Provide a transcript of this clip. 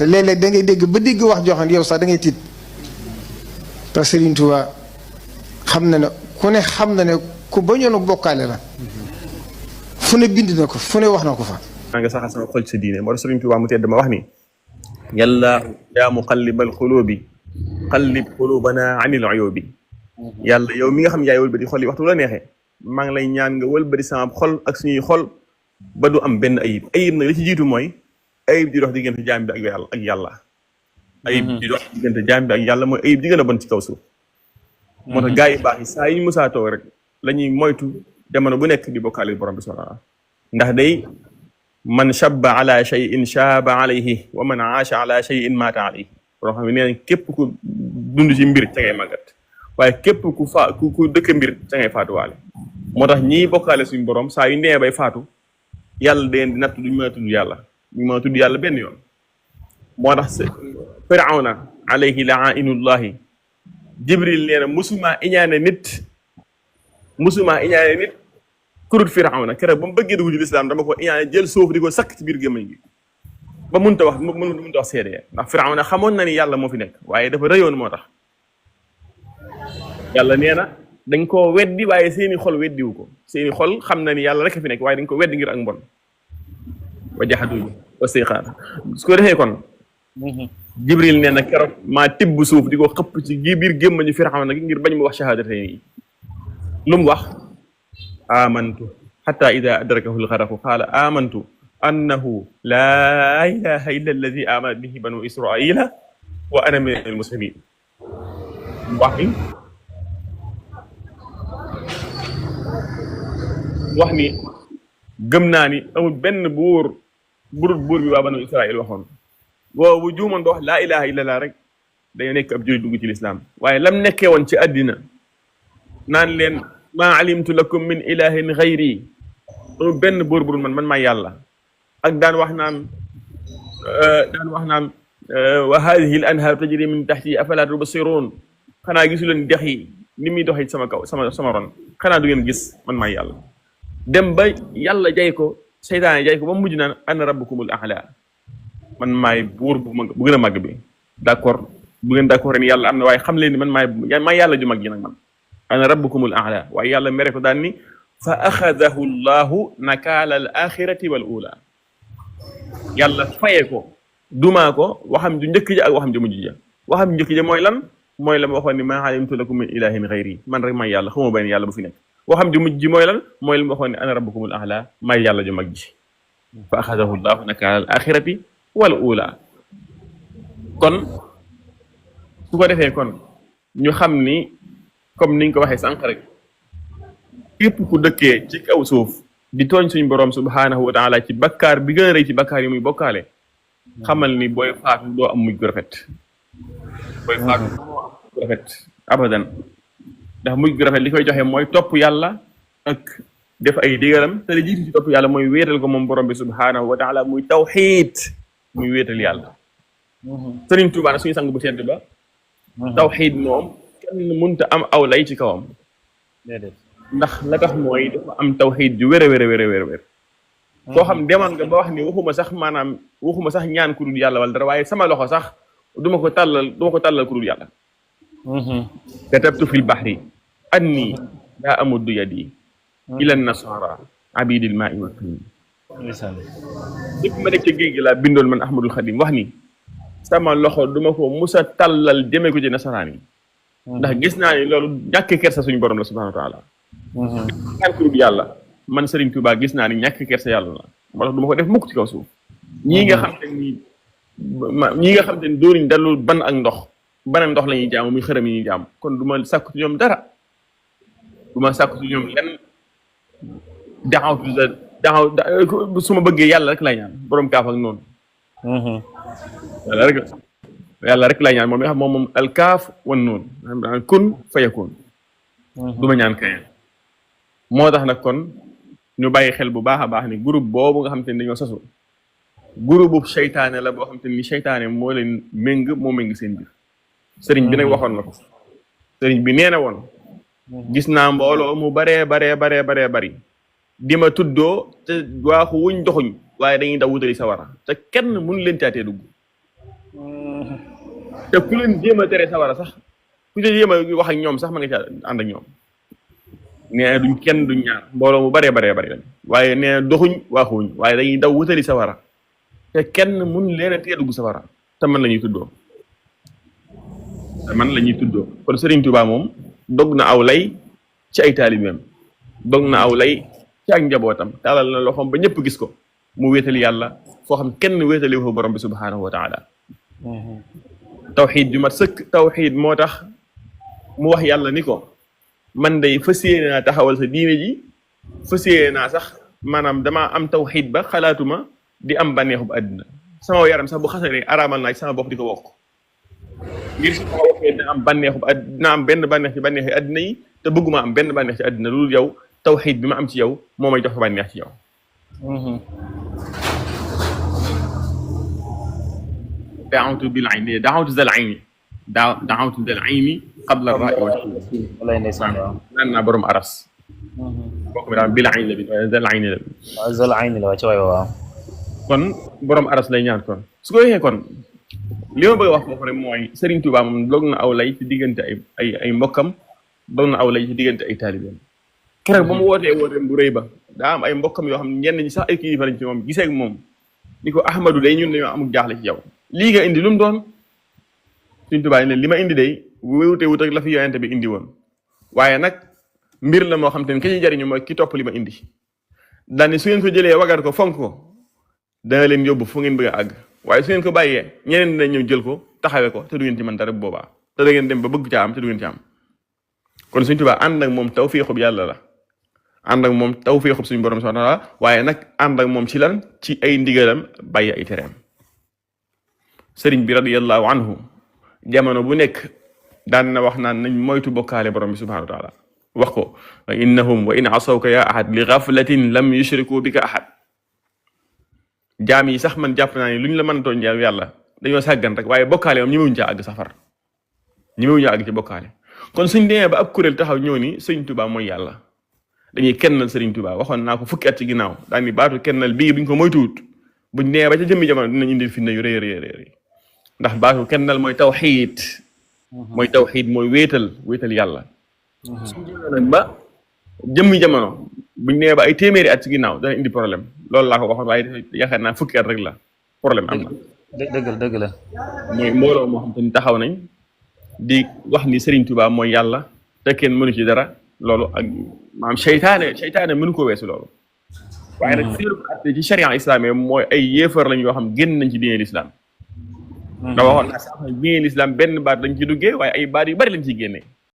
te léeg-léeg da ngay dégg ba dégg wax joo xam ne yow sax da ngay tiit te Serigne Touba xam na ne ku ne xam na ne ku bañoon a bokkaale la fu ne bind na ko fu ne wax na ko fa. maa nga saxal sama xol ci diine moo tax Serigne Touba mu tedd ma wax ni yàlla yaa muqallibal xulubi qallib xulubana anil uyubi yàlla yow mi nga xam yaay wëlbati xol yi waxtu la neexee maa ngi lay ñaan nga wëlbati sama xol ak suñuy xol ba du am benn ayib ayib nag li ci jiitu mooy ayib di dox diggante jaam bi ak yàlla ayib di dox diggante jaam bi ak yàlla mooy ayib di gën a bon ci kaw suuf moo tax gaa yi baax yi saa yi ñu musaa toog rek la ñuy moytu jamono bu nekk di bokkaale borom bi subhanahu ndax day man shabba ala shay'in shaaba alayhi wa man aasha ala shay'in maata alayhi boo xam ne nee nañ képp ku dund ci mbir ca ngay màggat waaye képp ku dëkk mbir ca ngay faatuwaale moo tax ñii bokkaale suñu borom saa yu ndee bay faatu yàlla deen di natt duñu mën a tudd yàlla duñu mën a tudd yàlla benn yoon moo tax firawna alayhi la'ainullahi jibril nee na musumaa iñaane nit kurut firawna keroog ba mu bëggee dugg ci lislaam dama ko iñaane jël suuf di ko sakk ci biir gémmañ gi ba mënta wax seede ndax firawna xamoon na ni yàlla moo fi nekk waaye dafa rëyoon moo tax yàlla nee na dañ koo weddi waaye seeni xol weddiwu ko seeni xol xam na ni yàlla rek a fi nekk waaye dañ ko weddi ngir ak mbon wa jaxadu wa sayxaana su ko defee kon jibril nee na keroog maa tibb suuf di ko xëpp ci biir gémmañu firawna ngir bañ mu wax shahaadatayn yi lu mu wax amantu xata ida adrakahu lxaraqu qaala amantu annahu laa ilaha illa alladi amanat bihi banu israila wa ana min almuslimin wax ni gëm naa ni amul benn buur bi waa banu israil waxoon boobu juumoon ba wax laa ilaha illa allah rek dañoo nekk ab jullit dugg ci lislaam waaye lam nekkee woon ci àddina naan leen maa alimtu lakum min ilahin xayri amul benn buur bu dul man maa yàlla ak daan wax naan wa hadihi al anhar tajri min tahti afala tubsirun xanaa gisu leen dex yi ni muy doxee sama kaw sama ron xanaa du ngeen gis man maa yàlla dem ba yàlla jay ko seytaane jay ko ba mujj naan ana rabbukumul a'la man maay buur bu gën a màgg bi d'accord bu ngeen d'accord ni yàlla am na waaye xam leen ni man maay yàlla ju mag ji nag man ana rabbukumul a'la waaye yàlla mere ko daan ni fa axadahu llahu nakaala al axirati wal ula yàlla fayee ko dumaa ko waxam ju njëkk ja ak waxam ju mujj ja waxam ju njëkk ja mooy lan mooy la ma waxoon ni maa alimtu lakum min ilahin xayri man rek may yàlla xamoo benn yàlla bu fi nekk waxam ju mujj ji mooy lan mooy la ma waxoon ni ana rabbukumul a'la may yàlla ju mag ji fa axadahu llahu nakaala al axirati wal ula kon su ko defee kon ñu xam ni comme niñ ko waxee sànq rek képp ku dëkkee ci kaw suuf di tooñ suñ borom subhaanahu wa taala ci bakkaar bi gën a rëy ci bakkaar yi muy bokkaale xamal ni booy faatu doo am mujj gu rafet abadan ndax mujj gu rafet li koy joxe mooy topp yàlla ak def ay digalam te li jiitu ci topp yàlla mooy wéetal ko moom borom bi subhaanahu wa taala muy tawxiid muy wéetal yàlla Sëriñ Tuubaa suñu sang bu tedd ba tawxiid moom kenn mënta am aw lay ci kawam ndax la tax mooy dafa am tawxiid ju wér a wér koo xam demoon nga ba wax ni waxuma sax ñaan ku dul yàlla wala dara waaye sama loxo sax duma ko tàllal ku dul yàlla katabtu fil bahri anni daa amuddu yadi ila nasara abidil ma'i wa tin ma nekk ci géej gi laa bindoon man Ahmadul Xadim wax ni sama loxo duma ko musa tàllal jëme ko ci nasaraan yi ndax gis naa ni loolu ñàkk kersa suñu borom la subhanahu wa taala ñaan ku dul yàlla man Serigne Touba gis naa ni ñàkk kersa yàlla la moo tax du ma ko def mukk ci kaw suuf ñii nga xam te ni dóoriñ dalul ban ak ndox la ñuy jaamu muy xërëm yi ñuy jaamu kon du ma sàkku ci ñoom dara du ma sàkku ci ñoom lenn su ma bëggee yàlla rek lay ñaan borom kaaf ak noonu yàlla rek lay ñaan moom xam moom alkaaf wan noonu kun fayakun du ma ñaan keneen moo tax nag kon ñu bàyyi xel bu baax a baax ni groupe boobu nga xam te ni dañoo sasu groupe bu seytaane la boo xam te ni seytaane moo leen moo méng seen biir sëriñ bi nag waxoon na ko sëriñ bi nee na woon gis naa mbooloo mu baree bari di ma tuddoo te waaxu wuñ doxuñ waaye dañuy daw wutali sawara te kenn mënu leen caatee dugg te ku leen jéem a tere sawara sax ku leen jéem a wax ak ñoom sax ma nga ca ànd ak ñoom nee na duñ kenn duñ ñaar mbooloo mu baree baree bari lañ waaye nee na doxuñ waaxuñ waaye dañuy daw wutali sawara te kenn mun leen a tee dugg sawara te man la ñuy tuddoo kon Serigne Touba moom dog na aw lay ci ay taalibeem dog na aw lay ci ak njabootam taalal na loxoom ba ñëpp gis ko mu wéetali yàlla foo xam kenn wéetali ko borom bi subhaanahu wa taala tawxiid ju mat sëkk tawxiid moo tax mu wax yàlla ni ko man day fas yéene naa taxawal sa diine ji fas yéene naa sax maanaam damaa am tawxiid ba xalaatuma di am bànneexu bu àddina sama yaram sax bu xasaree araamal naa ci sama bopp di ko wokk ngir si ma wokkee dina am bànneexu bu dina am benn bànneex ci bànneex yi àddina yi te bëgguma am benn bànneex ci àddina loolu yow tawxiid bi ma am ci yow moo may jox bànneex ci yow daawtu bil ayni daawtu zal ayni daawtu zal ayni qabla ra'i wala ndeysaan waaw naan naa borom aras bokk mi daal bil ayni la bi waaye zal ayni la bi waaw zal ayni la waa ci waay waaw kon borom aras lay ñaan kon su ko waxee kon li ma bëgg a wax foofu rek mooy Serigne Touba moom doog na aw lay ci diggante ay mbokkam doog na aw lay ci diggante ay taalibeem keroog ba mu wootee bu rëy ba daa am ay mbokkam yoo xam ne ñenn ñi sax ay kilifa lañ ci moom gisee ak moom ni ko Ahmadou day ñun dañoo amul jaaxle ci yow lii nga indi lu mu doon Serigne Touba ne li ma indi day wute wut ak la fi yonente bi indi woon waaye nag mbir la moo xam te ne ki ci jariñu mooy ki topp li ma indi daane su ngeen ko jëlee wagar ko fonk ko dana leen yóbbu fu ngeen bëgg a àgg waaye su ngeen ko bàyyee ñeneen dinañ ñëw jël ko taxawee ko te du ngeen ci mën dara bu boobaa te da ngeen dem ba bëgg caa am te du ngeen ci am kon Sëriñ Tuubaa ànd ak moom tawfiixub yàlla la ànd ak moom tawfiixub suñu borom subhaanahu wa taala waaye nag ànd ak moom ci lan ci ay ndigalam bàyyi ay tereem sëriñ bi radiyallahu anhu jamono bu nekk daan na wax naan nañ moytu bokkaale borom bi subhaanahu wa taala wax ko wa innahum wa in asawka ya ahad li ghaflatin lam yushriku bika ahad jaam yi sax man jàpp naa ni lu ñu la mën a tooñ yàlla dañoo sàggan rek waaye bokkaale moom ñemewuñu caa àgg safar ñemewuñu àgg ci bokkaale kon suñ demee ba ab kuréel taxaw ñëw ni Sëriñ Tuubaa mooy yàlla dañuy kennal Sëriñ Tuubaa waxoon naa ko fukki at ci ginnaaw daal ni baatu kennal bii buñ ko moytuwut buñ demee ba ca jëmmi jamono dinañ indil fitna yu rëy ndax baatu kennal mooy tawxiid mooy wéetal yàlla suñ demee nag ba jëmmi jamono buñ nee ba ay téeméeri at ci ginnaaw dana indi problème loolu laa ko waxoon waaye yaakaar naa fukki at rek la problème am na. dëgg la. mooy mbooloo moo xam te ni taxaw nañ di wax ni Serigne Touba mooy yàlla te kenn mënu ci dara loolu ak maanaam seytaane mënu ko weesu loolu. waaye nag seeru at ci charia islamique mooy ay yéefar lañ yoo xam génn nañ ci diine l'islam. nga waxoon naa sax diine l'islam benn baat lañ ci duggee waaye ay baat yu bari lañ ciy génnee.